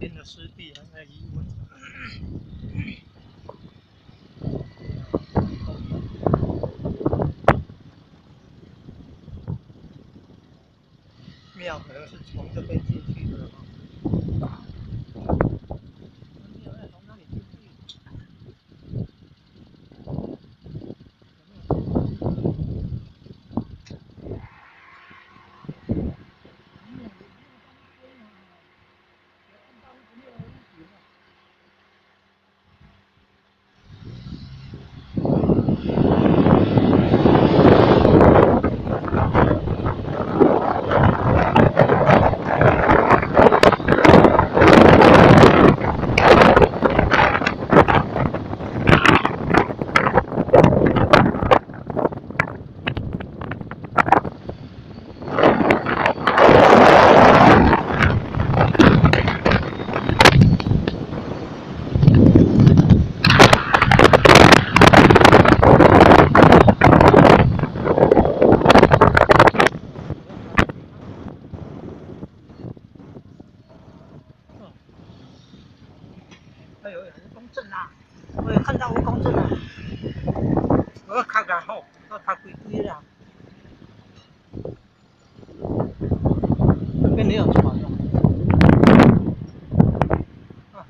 邊的濕地還在魚塭。廟可能是從這邊進去的。廟要從哪裡進去？哎呦，蜈蚣陣啊！我有看到蜈蚣陣啊！我較較好，我較規規啦。這邊沒有船哦。啊！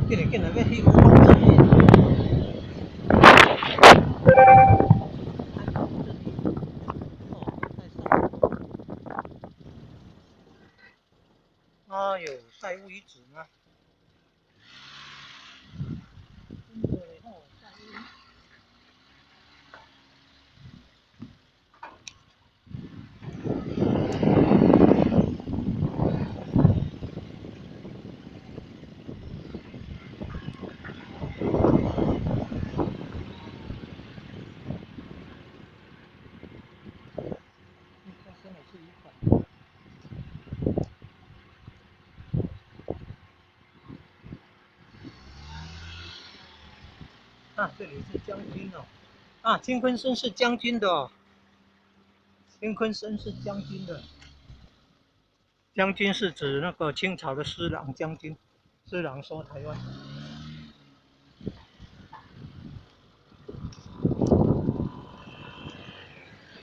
緊來緊來，欲去蜈蚣陣。哎呦，賽烏遺址呢？真的嘞吼，賽烏。這是一款。啊，這裡是將軍哦，啊，金坤生是將軍的哦，金坤生是將軍的，將軍是指那個清朝的施琅將軍，施琅收台灣。